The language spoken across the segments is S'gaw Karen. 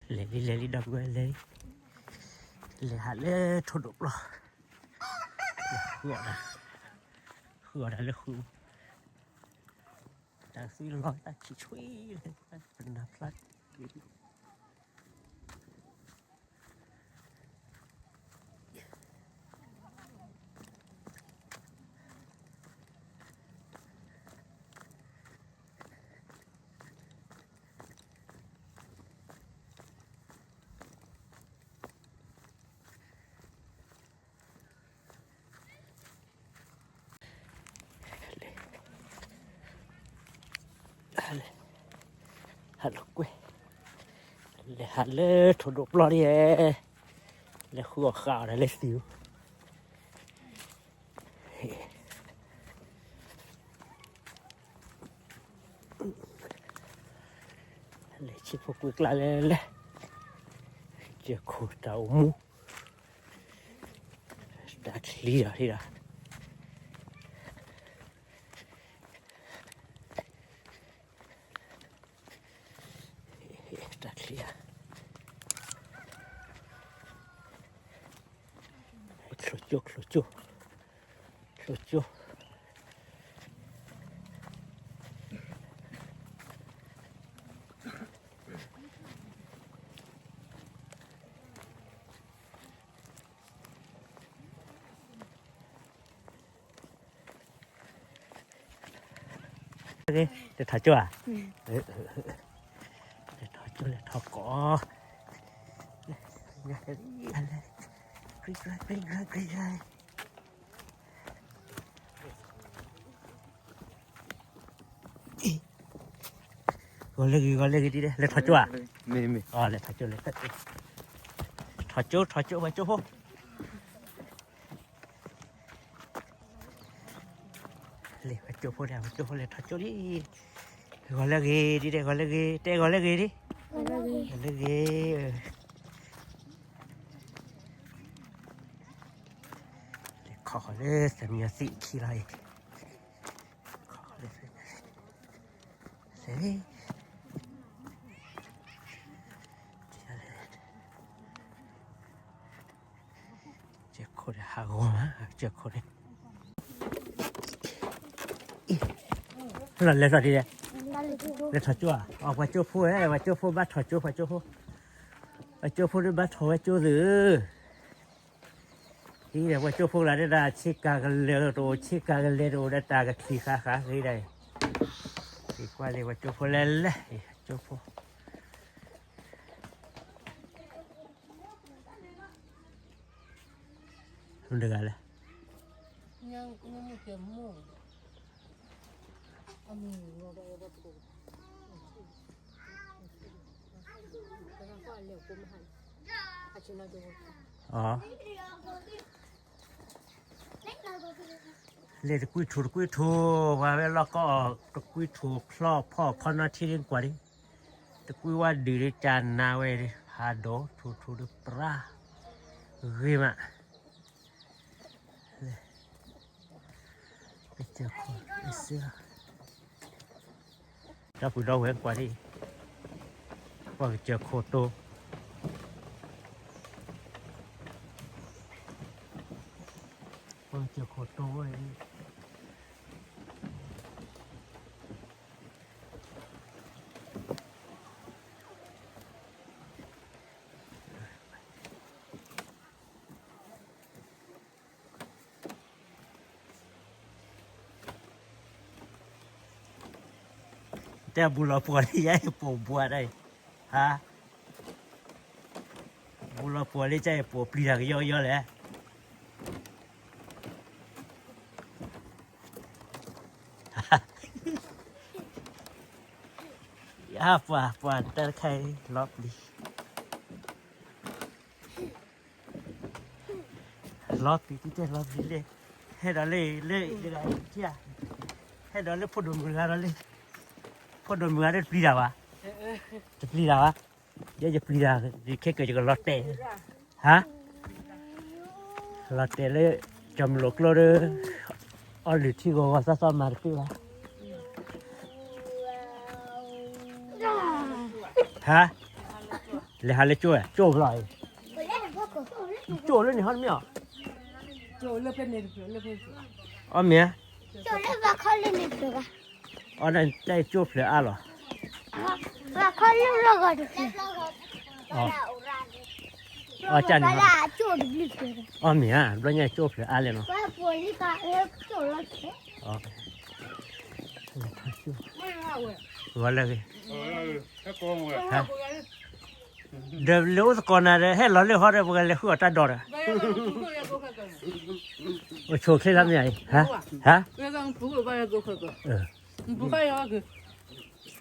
လဲၤလံ လဲၤလံ ဒီပုၢ်ဝဲၢ် လဲၤလံ, လဲၤဟးလၢထိၣ်ဒိၣ်ပျီ, လဲၤဃုအီၣ်တၢ်, ဃုအီၣ်တၢ်လၢဃု, တၢ်သံလီၤတၢ်ဆံးဆှံလၢပနၢ်ဖျါ ဟးလၢကွဲၢ်, လဲၤဟးလၢထိၣ်ဒိၣ်ပျီဒ်ယဲ, လဲၤဃုအီၣ်ဃုအီၣ်တၢ်လၢသံၣ်ဧိၤ, လဲၤဆံဖိကွံာ်ကျါလဲၣ်လဲၣ်, ကၢခိၣ်တၢ်အိၣ်မူ, တၢ်ချံဒီးထံဒီး တၢ်ချံ, ချိၣ်ကၠိ ချိၣ်ကၠိ, ချိၣ်ကၠိ. လဲၤထီၣ်ကၠိဧါ, လဲၤထီၣ်ကၠိ လဲၤထီၣ်ကိး, ဂီၤလၢဂ့ၤ ဂီၤလၢဂ့ၤဒ်လဲၣ် လဲၤထီၣ်ကၠိဧါ, လဲၤထီၣ်ကၠိ လဲၤထီၣ်ကၠိ, ထီၣ်ကၠိ ထီၣ်ကၠိ ပှၤကၠိဖိ လဲၤပှၤကၠိဖိလဲၣ် ပှၤကၠိဖိလဲၣ် ထီၣ်ကၠိလံ, ဂီၤလၢဂ့ၤဒ်လဲၣ် ဂီၤလၢဂ့ၤ တဲဂီၤလၢဂ့ၤဒ်, ဂီၤလၢဂ့ၤ, လဲၤခီဃီၤလၢသၢမံၤအသံၣ်ခံလီၤအံၤ, ခီဃီၤလၢသၢမံၤအသံၣ်, ကၠိခိၣ်ဒီးဟးဂီၤမး ကၠိခိၣ်န့ၣ်, လီၤလဲၤထီၣ်ဒ်လဲၣ်, လဲၤထီၣ်ကၠိဧါ, အီၤ ပှၤကၠိဖိဧၢ ပှၤကၠိဖိဘၣ်ထီၣ်ကၠိ ပှၤကၠိဖိ, ပှၤကၠိဖိန့ၣ်ဘၣ်ထီၣ်ဝဲကၠိသုးဧၢ ဒ်လဲၣ် ပှၤကၠိဖိကျါဒၣ် ဆ့ကၤကလဲၤတအိၣ် ဆ့ကၤကလဲၤတအိၣ်ဒီးတၢ်ကချံၣ်ဃါဃါဂ့ၤဒၣ်အံၤ, ယကွၢ်လံ ပှၤကၠိဖိလဲၤလဲၤ ကၠိဖိ မတၤတဂၤလဲၣ် လဲၤတကွံထူၣ်တကွံထူၣ် ပှၤဝဲလီၢ်ကီၢ်အီၤ တကွံထူၣ်ချီဖီၣ်ခီနီထံရင်းကွၢ်ဒံး, တကွံဝဲဒုးဒံးကနါဝဲဒံး ဟးဒိၣ်ထူၣ်ထူၣ်ဒံးပြါ ဂ့ၤမး ဒီပုၢ်ဒီဝဲၢ်ကွၢ်ဒံး, ပှၤကစၢၢ်ခိၣ်တိၤ, ပှၤကစၢၢ်ခိၣ်တိၤဝဲ တဲဘူးလီၤပှီၢ်လံ ယဲယပိာ်ဘှါဒၣ်အံၤ, ဟါ, ဘူးလီၤပှီၢ်လံ ကဲယပိာ်ပျံၤတၢ်ကယီကယီလဲၣ်, ယပှၤ ပှၤတၢ်တခါအံၤ လီၤပျံၤ လီၤပျံၤတကဲ လီၤပျံၤလံ, ဟဲဒီးလၢ လၢ လၢ ဟဲဒီးလၢဖိဒိၣ်မုၣ်တဂၤဒီးလၢ, ဖိဒိၣ်မုၣ်တဂၤဒီးတပျံၤတၢ်ဘၣ်, တပျံၤတၢ်ဘၣ်, ယဲယပျံၤတၢ် ယခဲကၢၢ်ယကလီၤတဲာ်, ဟါ, လီၤတဲာ်လၢ ကၠီၤမုၢ်လိၣ်ကျိဒီး အီလုၢ်ထံဂီၤဂီၤသီသီမၤတပ့ၢ်ဘၣ်, ဟါ လဲၤဟးလၢကၠိၣ်ဝဲ ကၠိၣ်ဖျီၣ်အံၤ, ကၠိၣ်လၢန့ၣ်ဟီတမ့ၢ်အီၤ, အီၣ်မ့ၢ်ဧါ, အီၣ်ဒၣ်တၢ်ကၠိၣ်ဖျၢၣ်အါလီၤ, အီၣ်န့ၣ်, အီၣ်မ့ၢ်ဧါ, ဘျီညါကၠိၣ်ဖျၢၣ်အါလဲၣ်နီၤ, ဝဲလၢဂ့ၤ, ဒီးလၢအိၣ်သကိးနၤဒီး ဟဲလီၤလၢဟီဒီး ပကလဲၤဃုအီၣ်တၢ်ဒိးဒီး, အိၣ်ဆိးချ့လီၤမ့ၢ်ဧါ, ဟါ,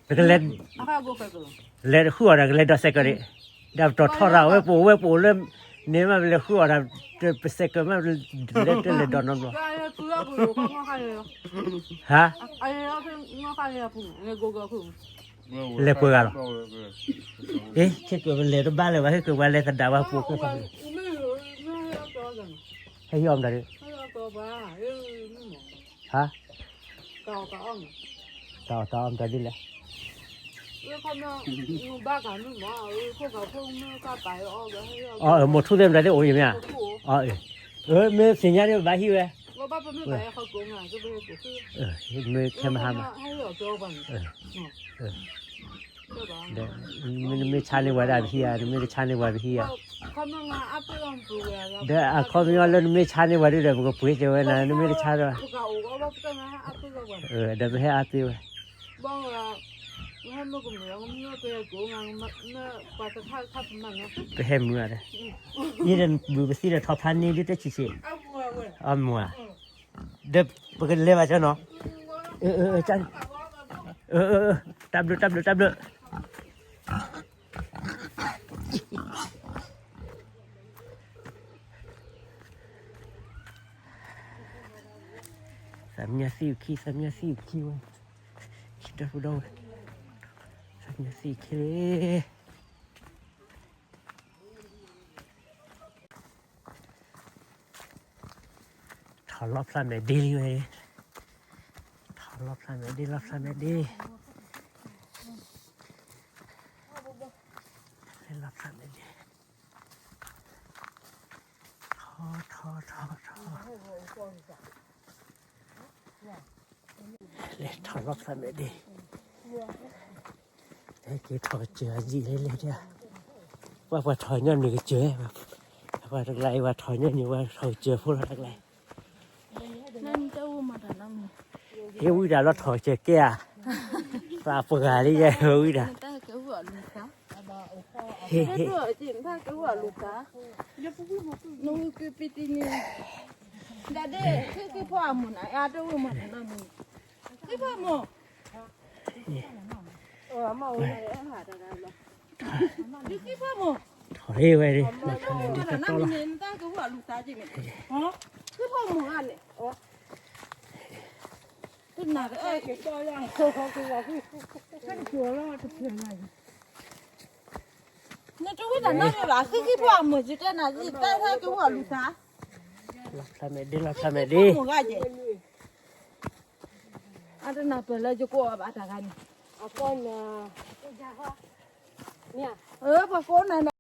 ပကလဲၤ, လဲၤဃုအီၣ်ဒီး ကလဲၤဒိးစဲးကၢးဒံး, ဒီးပတီၢ်ထီၣ်ရၤဝဲပအိၣ်ဝဲပအိၣ်လၢ, န့ၣ်မးပလဲၤဃုအီၣ်ဒီး, ပစဲးကၢးမး, လဲၤတလဲၤဒိးနီတဘျီ, ဟါ လဲၤပှဲၤဂၤလီၤ, အ့ ခဲကၢးပလဲၤတဘၣ်လၢၤဘၣ် ခဲကၢးပှၤလဲၤသဒၣ်ဝဲပူၤခဲကၢး, ဟဲဟံးအီၣ်မတၤဒုး, ဟါ, တၢ်အီၣ်တၢ်အီမတၤဒုးလဲၣ်, အမိၢ်ထူသ့ၣ်မတၤသ့ၣ်အိၣ်ယမ့ၢ်ဧါ, အ့, မ့ၢ်သ့ၣ်ညါဒ်ဘၣ်ဟံးဝဲ, မ့ၢ်ခဲမဟါမး, ဒီး, နမ့ၢ်ဆါန့ၢ်ပှၤဒၣ်ပဟံးဧါ, နမ့ၢ်တဆါန့ၢ်ပှၤပဟံးဧါ, ဒီးအခီပညီလၢနမ့ၢ်ဆါန့ၢ်ပှၤဒုးဒီး ပကပှ့ၤက့ၤဝဲနၤ, နမ့ၢ်တဆါဒီး, ဒီးပဟဲအါသ့ဝဲ, ပဟဲမုာ်ဒီး, အံၤဒီးဘုပသံဒီးထီၣ်ဖးန့ၢ်ဒ်တဆံးဆံး, အမ့ၢ်ဧါ, ဒီးပကလဲၤဘၣ်ကၠီနီၤ, တၢ်ဘျုး တၢ်ဘျုး တၢ်ဘျုး သးမညါသံၣ်အခံ သးမညါသံၣ်အခံဝဲ, ခံတၢ်ဖူဒီဝဲ, သးမညါသံၣ်အခံလံ. ထီၣ်လီၤဖျးမဲာ်ဒ့လံဝဲ, ထီၣ်လီၤဖျးမဲာ်ဒ့ လီၤဖျးမဲာ်ဒ့, လီၤဖျးမဲာ်ဒ့, ထီၣ် ထီၣ် ထီၣ် ထီၣ် လဲၤထီၣ်လီၤဖျးမဲာ်ဒ့, ဟဲက့ၤထီၣ်ကစၢၢ်အယံာ်လဲၣ်လဲၣ်ဒၣ်, ပှၤပှၤထီၣ်ညီနုၢ်ကစၢၢ်, ပှၤတကျါအံၤ ပှၤထီၣ်ညီနုၢ် ပှၤထီၣ်ကစၢၢ်ဖိလီၤတကျါအံၤ, ဟ့ၣ်ဝံဒၣ်လီၤထီၣ်ကစၢၢ်ကဲဧါ, သးပှၢ်လံယဲဝံဒၣ်, ဟ့ၣ် ဟ့ၣ် နဝံကပံတံန့ၣ်, ဒၣ်ဒ့ ဟ့ၣ်က့ၤဖီအမိၢ်နၤ အတဝံမၤတနီၤမံၤ, ဟ့ၣ်ဖီအမိၢ်, ဟ့ၣ်ဖီအမိၢ်, ထီၣ်ဟ့ၣ်ဝဲဒၣ်, နတၢ်ကဝံအလူၤသးက့န့ၣ်, ဟ့ၣ်ဖီအမိၢ်ဂၤန့ၣ်, တနၤ, နတဝံတနီၤဘၣ် ဟ့ၣ်က့ၤဖီအမိၢ် ယတဲနၤ ယတၢ်ဟ့ၣ်ကဝံအလူၤသး, လီၤဖျးမဲာ်ဒ့ လီၤဖျးမဲာ်ဒ့, အတနၢ်ပၢၢ် လၢယကိးအီၤဘၣ်တၢ်ဂၤန့ၣ်, ပှၤကိးနၤ